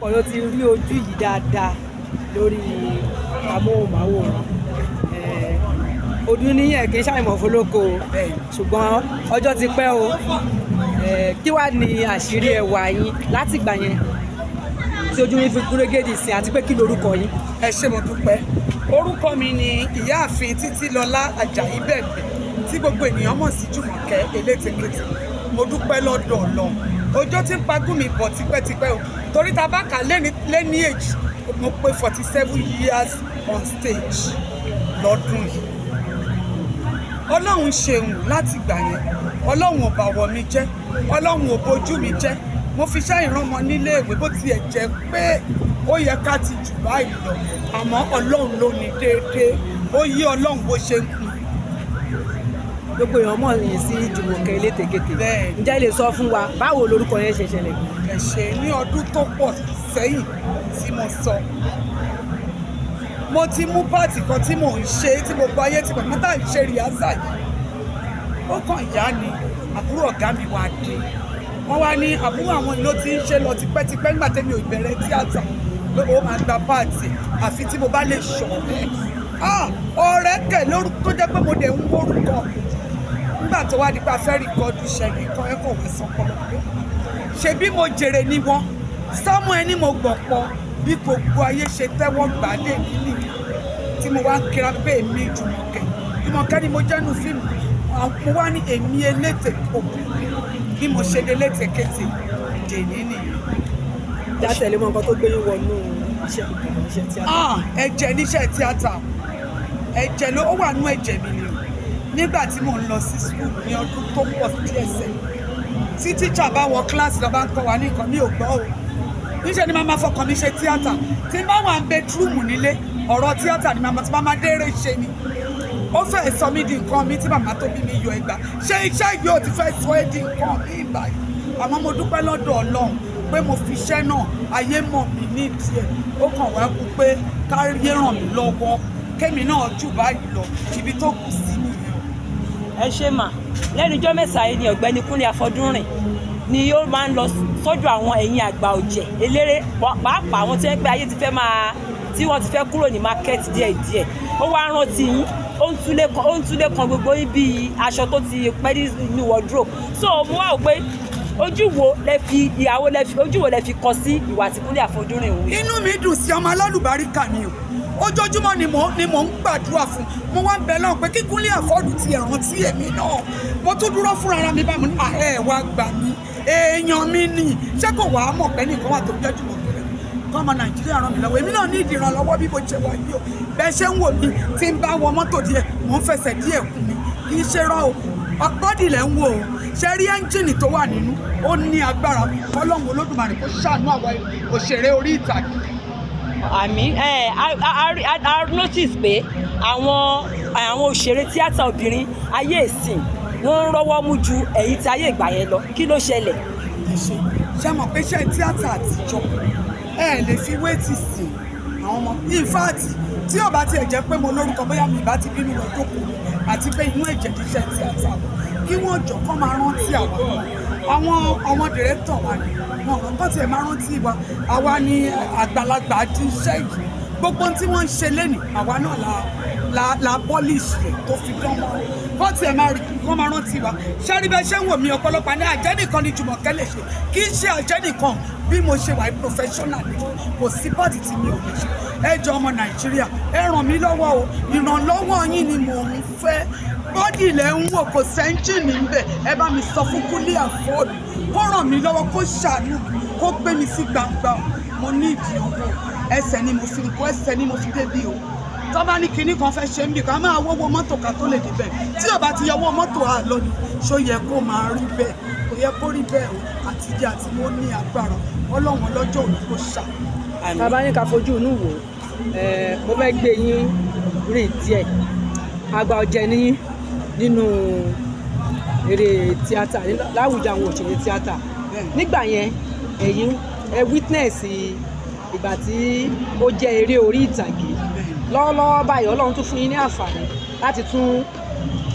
Ọ̀pọ̀ ló ti rí ojú yìí dáadáa lórí amóhùnmáwòrán. Ọdún ní ẹ̀ kì í ṣàìmọ̀ fólóko o, ṣùgbọ́n ọjọ́ ti pẹ́ o. Kí wàá ní àṣírí ẹwà yín láti ìgbà yẹn tí ojú yín fi gúnrégédì sí, àti pé kí lorúkọ yín? Ẹ ṣé, mo dúpẹ́. Orúkọ mi ni Ìyáàfin Títílọlá Àjàyí Bẹ̀bẹ̀, tí gbogbo ènìyàn mọ̀ sí Jùmọ̀kẹ́ Elétekéte. Mo dúpẹ́ lọ́dọ̀ Ọlọ́run. Ọjọ́ tí ń pagún mi bọ̀ tipẹ́tipẹ́ o, torí ta bá kà lé ní èjì, mo pé 47 years on stage lọ́dún yìí. Ọlọ́run ṣeun. Láti gbà yẹn, Ọlọ́run ò bàwọ̀ mi jẹ́, Ọlọ́run ò bójú mi jẹ́. Mo fi iṣẹ́ ìrànmọ́ níléèwé, bó tiẹ̀ jẹ́ pé ó yẹ ká ti jù báyìí lọ, àmọ́ Ọlọ́run ló ní déédéé. Ó yí Ọlọ́run bó ṣe ń kú. Gbogbo èèyàn mọ̀ yín sí Jùmọ̀kẹ́ Elétekéte. Bẹ́ẹ̀. Ǹjẹ́ ẹ lè sọ fún wa báwo lorúkọ yẹn ṣe ṣẹlẹ̀? Ẹ ṣe. Ní ọdún tó pọ̀ sẹ́yìn tí mo sọ, mo ti mú part kan tí mò ń ṣe tí gbogbo ayé ti mọ̀ mọ́tà ń ṣe rehearsal yìí. Ó kàn yá ni àbúrò ọ̀gá mi wá dé. Wọ́n wá ní àbúrò àwọn ló ti ń ṣe lọ tipẹ́tipẹ́ nígbà tẹ́mi ò bẹ̀rẹ̀ tíátà, pé ó máa gba part àfi tí mo bá lè ṣọ̀rẹ́. Ah, ọ̀rẹ́ kẹ̀ lórúkọ tó jẹ́ pé mo dẹ̀ ń wórúkọ nígbà tó wá di pé a fẹ́ record ṣẹ́gi kan, ẹ̀kọ́ wá sọ́pọ̀lọ́ pé ṣebí mo jèrè ní wọn sọ́mú ẹni mo gbọ̀ pọ̀. Bí gbogbo ayé ṣe tẹ́wọ́ gbà á lè mí nìyẹn tí mo wá ń kíra pé èmi Jùmọ̀kẹ́, Jùmọ̀kẹ́ ni mo jẹ́nu fíìmù. Mo wá ní èmi elétè obìnrin, bí mo ṣe dé létekéte dèní nìyẹn. Já tẹ̀lé mọ́ nǹkan tó gbé yín wọnú iṣẹ́ iṣẹ́ tíátà. Ah, ẹ̀jẹ̀ níṣẹ́ tíátà, ẹ̀jẹ̀ ló ó wà nú ẹ̀jẹ̀ mi ni o. Nígbà tí mò ń lọ sí school ní ọdún tó pọ̀ díẹ̀ sẹ́yìn, tí tíṣà bá wọ kíláàsì lọ, bá ń kọ́ wa ní nǹkan, mi ò gbọ́ o. Níṣẹ́ ni màá máa fọkàn mi ṣe tíátà. Tí n bá wà ń bedroom nílé, ọ̀rọ̀ tíátà ni màá tí màá máa dérè ṣe ni. Ó fẹ́ sọ mí di nǹkan mi tí màmá tó bí mi yọ ẹgbàá ṣé iṣẹ́ yìí ó ti fẹ́ sọ ẹ́ di nǹkan mi báyìí. Àmọ́ mo dúpẹ́ lọ́dọ̀ Ọlọ́run pé mo fi iṣẹ́ náà, ayé mọ̀ mí nídìí ẹ̀. Ó kàn wá kú pé káyé ràn mí lọ́wọ́, kémi náà jù báyìí lọ. Ibi tó kù sí nìyẹn o. Ẹ ṣe mà. Lẹ́nu ijọ́ mẹ́ta yìí ni ọ̀gbẹ́ni Kúnlé Afọdúnrìn ni ó máa ń lọ sọ́dọ̀ àwọn ẹ̀yìn àgbà ọ̀jẹ̀ eléré, pàápàá àwọn tí wọ́n pẹ́ ayé ti fẹ́ máa tí wọ́n ti fẹ́ kúrò ní market díẹ̀díẹ̀. Ó wá rántí yín, ó ń túlé kan gbogbo yín bíi aṣọ tó ti pẹ́ nínú wardrobe. So mo wá wò pé ojú wo lẹ fi ìyàwó lẹ fi ojú wo lẹ fi kọ sí ìwà tí Kúnlé Afọdúnrìn òun? Inú mi dùn sí ọmọ alálùbáríkà ni o. Ojoojúmọ́ ni mò ń gbàdúrà fún. Mo wá ń bẹ lọ́hùn pé kí Kúnlé Afọ́dù ti rántí èmi náà. Mo tún dúró fúnra ara mi bá mo ní ẹ wá gbà mí, èèyàn mi nì. Ṣé kò wàá mọ̀ pé nìkan wà tó jẹ́ jùmọ̀ kéré kọ́mọ Nàìjíríà ràn mí lọ́wọ́? Èmi náà ní ìdìrànlọ́wọ́ bí mo ṣe wà yìí o. Bẹ́ẹ̀ ṣe ń wò mí, tí ń bá wọ mọ́tò díẹ̀, mò ń fẹsẹ̀ díẹ̀ kún mi. Kì í ṣe rán o, body lẹ̀ ń wò ó. Ṣe rí ẹ́ńjìnì tó wà nínú, ó ní agbára. Ọlọ́run Olódùmarè kó ṣàánú àwa òṣèré orí ìtàgé. Àmì ẹ a notice pé àwọn òṣèré tíátà obìnrin ayé ìsìn, wọ́n ń rọ́wọ́ mú ju èyí tí ayé ìgbà yẹn lọ. Kí ló ṣẹlẹ̀? Ẹ ṣe. Ṣe mọ̀ pé iṣẹ́ tíátà àtijọ́, ẹ lè fi wéètì sí àwọn ọmọ. In fact, tí ò bá tiẹ̀ jẹ́ pé mo lórúkọ, bóyá mi ìbá ti bínú lọ jókòó, àti pé inú ẹ̀jẹ̀ níṣẹ́ tíátà. Kí wọ́n jọ kọ́ máa rántí àwa àwọn director wa ni wọn kàn kọ́ tiẹ̀ máa rántí wa. Àwa ni àgbàlagbà di iṣẹ́ yìí. Gbogbo ohun tí wọ́n ń ṣe lénìí, àwa náà la polish rẹ̀ tó fi dán mọ́. Kọ́ tiẹ̀ máa rí kọ́ máa rántí wa. Ṣẹ́rí bẹ́ẹ̀ ṣé ń wò mí, ọ̀pọ̀lọpọ̀ ní àjẹ́ nìkan ni Jùmọ̀kẹ́ lè ṣe. Kì í ṣe àjẹ́ nìkan. Bí mo ṣe wà, professional ni. Kò sí part tí mi ò lè ṣe. Ẹ jọ̀ọ́, ọmọ Nàìjíríà, ẹ ràn mí lọ́wọ́ o. Ìrànlọ́wọ́ yín ni mò ń fẹ́. Body lẹ̀ ń wò, kò sẹ́ńjìnì ń bẹ̀. Ẹ bá mi sọ fún Kúnlé Afọ́ọ̀dù kó ràn mí lọ́wọ́, kó ṣàánú mi, kó gbé mi sí gbangba. Mo ní ìdí owó. Ẹsẹ̀ ni mo fi ń kó, ẹsẹ̀ ni mo fi débi o. Tó bá ní kinní kan fẹ́ ṣe ń bì, ká máa wọ́wọ́ mọ́tò ká tó lè débẹ̀. Tí ò bá ti yọwọ́ mọ́tò, á lọ ni. Ṣó yẹ kó máa rí bẹ́ẹ̀? Kò yẹ kó rí bẹ́ẹ̀ o. Àtijọ́ àti mo ní agbára Ọlọ́run ọlọ́jọ́ òní kó ṣà. Tá a bá ní ká fojú inú wò ó, mo fẹ́ gbé yín rìn díẹ̀. Àgbà ọ̀jẹ̀ ní nínú eré tíátà, láwùjọ àwọn òṣèré tíátà. Nígbà yẹn, ẹ̀yin ẹ witness ìgbà tí ó jẹ́ eré orí ìtàgé. Lọ́wọ́lọ́wọ́ báyìí, Ọlọ́run tún fún yín ní àǹfààní láti tún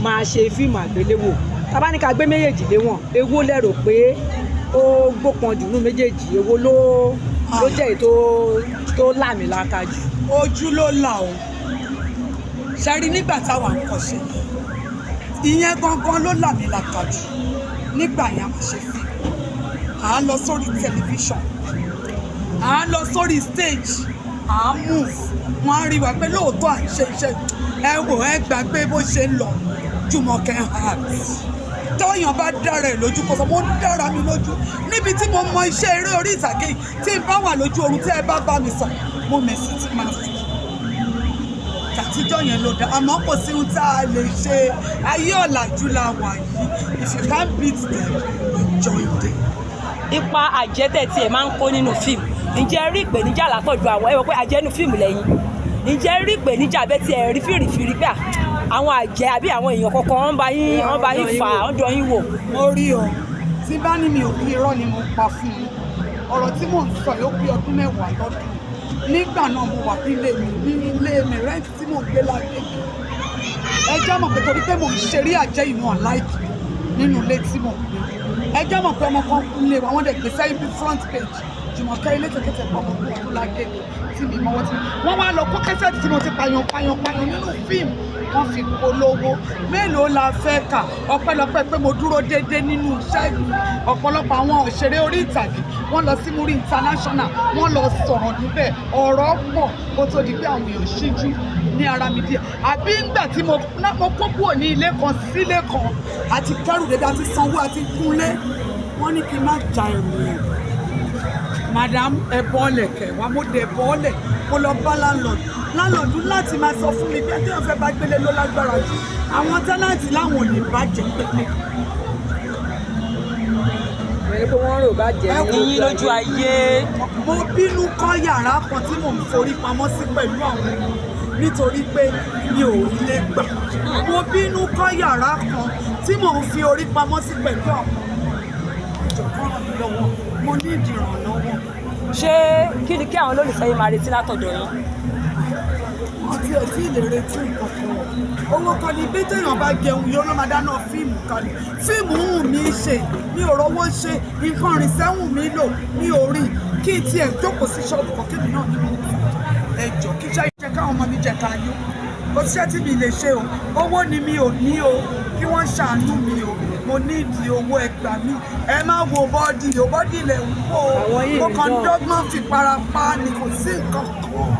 máa ṣe fíìmù àgbéléwò. Tá bá ní ká gbé méjèèjì lé wọn, èwo lẹ rò pé ó gbópọn jù nínú méjèèjì? Èwo ló ló jẹ́ èyí tó láàmìlaka jù? Ojú ló là o. Ṣe rí, nígbà táwa ń kọ́ṣẹ́, ìyẹn gangan ló là mí làkà jù. Nígbà yẹn, a máa ṣe fíìmù, à ń lọ sórí tẹlifíṣàn, à ń lọ sórí stage, à ń move, wọ́n á rí wa pé lóòótọ́ à ń ṣe iṣẹ́. Ẹ wò, ẹ gbà pé bó ṣe ń lọ, Jùmọ̀kẹ́ heart tọ́yàn bá dára ẹ̀ lójú, kò sọ mo dára mi lójú níbi tí mo mọ iṣẹ́ eré orí ìtàgé yìí. Tí n bá wà lójú oorun, tí ẹ bá bá mi sọ, mo mẹ̀sì tí máa fi tàtijọ́ yẹn ló dá. Àmọ́ kò sí ohun tá a lè ṣe, ayé ọ̀làjú la wà yìí. If you can't beat them, you join them. Ipa àjẹ́ tí ẹ máa ń kó nínú fíìmù, ǹjẹ́ rí ìpèníjà látọ̀dọ̀ àwọn, ẹ wọ pé àjẹ́ nínú fíìmù lẹ́yìn, ǹjẹ́ rí ìpèníjà bẹ́ẹ̀ tí ẹ rí fìrìfìrì pé àwọn àjẹ́ àbí àwọn èèyàn kọ̀ọ̀kan wọ́n bá yín fà á, wọ́n dán yín wò? Mo rí o. Tí bá ní mi ò kí, irọ́ ni mo pa fún un. Ọ̀rọ̀ tí mò ń sọ yóò pé ọdún 10 lọ́dún. Nígbà náà, mo wà nílé mi, ní ilé mi, rent tí mò ń gbé lágbègbè. Ẹ jẹ́ mọ̀ pé torí pé mò ń ṣeré àjẹ́ ìwọ̀n láìpẹ́ nínú ilé tí mò ń gbé, ẹ jẹ́ mọ̀ pé ọmọ kan kú lé wa, wọ́n dẹ̀ gbé sẹ́yìn bí front page, Jùmọ̀kẹ́ ilé tẹ̀kẹ́tẹ̀ pọ̀, ọmọ kú lágbègbè tí mi mọ́wọ́ tí wọ́n wá lọ kó kẹ́sẹ̀tì tí mo ti pààyàn pààyàn pààyàn nínú fíìmù, wọ́n fi polówó. Mélòó la fẹ́ kà? Ọpẹ́lọpẹ́ pé mo dúró déédéé nínú iṣẹ́ mi. Ọ̀pọ̀lọpọ̀ àwọn òṣèré orí ìtàgé, wọ́n lọ sí Muri International, wọ́n lọ sọ̀rọ̀ níbẹ̀. Ọ̀rọ̀ pọ̀ kó tó di pé àwọn èèyàn ṣíjú ní ara mi díẹ̀. Àbí ńgbà tí mo kó kúrò ní ilé kan sílé kan, àti kẹrù dédé, àti sanwó, àti kúnlé, wọ́n ní kí n má ja ẹrù yẹn. "Madam, ẹ bọ́ọ̀lẹ̀ kẹ̀ wá." Mo dẹ̀ bọ́ọ̀lẹ̀, mo lọ bá landlord. Landlord láti máa sọ fún mi pé tí wọ́n fẹ́ bá gbélé ló lágbára jù, àwọn tenant láwọn ò lè bàjẹ́ pépé. Ìyẹn ni pé wọ́n rò bá jẹ́ Ẹ wò. Yín lójú ayé. Mo bínú kọ́ yàrá kan tí mò ń forí pamọ́ sí pẹ̀lú àwọn ọmọ nítorí pé mi ò rí lè gbà. Mo bínú kọ́ yàrá kan tí mò ń fi orí pamọ́ sí pẹ̀lú àwọn ọmọ. Ìjọba ràn mí lọ́wọ́, mo ní ìdìrànlọ́wọ́. Ṣé kí ni kí àwọn olólùfẹ́ yín máa retí látọ̀dọ̀ yín? Wọn ti ẹ̀ tí ì lè retí nǹkan kan o. Owó kan ní bí téèyàn bá jẹun yóò ló máa dáná fíìmù kalẹ̀. Fíìmù ń wù mí ṣe, mi ò rówó ṣe. Nǹkan ìrìnsẹ̀ wù mí lò, mi ò rí. Kí n tiẹ̀ jókòó sí ṣọ́ọ̀bù kan, kébì náà ní mo ẹ jọ kí iṣẹ́ jẹ, káwọn ọmọ mi jẹ ká yó. Kò síṣẹ́ tí mi lè ṣe o, owó ni mi ò ní o. Kí wọ́n ṣàánú mi o, mo ní ìdí owó, ẹ gbà mí. Ẹ má wo body o, body lẹ̀ ń wò o. Àwọn yìí Mo kàn ń ń dán. dọ́gbọ́n fi para pa ni, kò sí nǹkan kan.